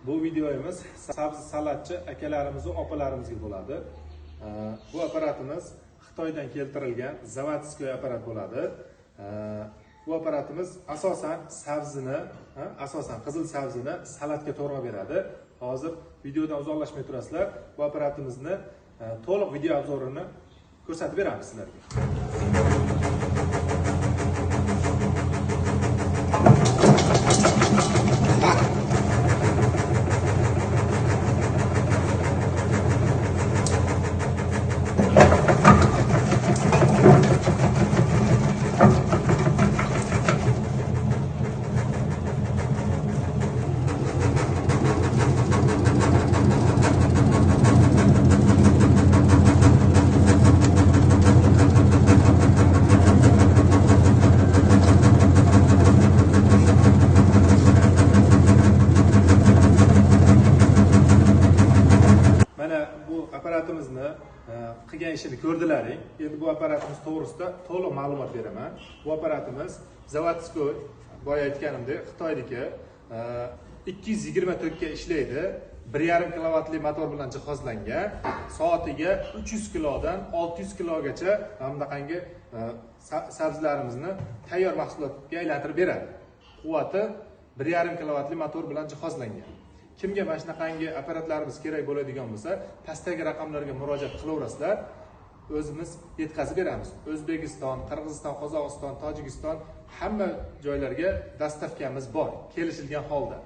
Bu videomiz sabzi salatchi akalarimiz va opalarimizga bo'ladi. Bu apparatimiz Xitoydan keltirilgan заводской apparat bo'ladi. Bu apparatimiz asosan sabzini, asosan qizil sabzini salatga to'g'rab beradi. Hozir videodan uzoqlashmay turasizlar. Bu apparatimizni to'liq video obzorini ko'rsatib beramiz sizlarga. Bu apparatimizni qilgan ishini ko'rdilaring. Endi bu apparatimiz to'g'risida to'liq ma'lumot beraman. Bu apparatimiz заводской, boya aytganimdek, Xitoyniki, 220 tokka ishlaydi. 1,5 kilovatli motor bilan jihozlangan. Soatiga 300 kilodan 600 kilogacha mana bunaqangi sabzilarimizni tayyor mahsulotga aylantirib beradi. Quvvati 1,5 kilovatli motor bilan jihozlangan. Kimga mana shunaqangi apparatlarimiz kerak bo'ladigan bo'lsa, pastdagi raqamlarga murojaat qilaverasizlar, o'zimiz yetkazib beramiz. O'zbekiston, Qirg'iziston, Qozog'iston, Tojikiston hamma joylarga dastavkamiz bor, kelishilgan holda.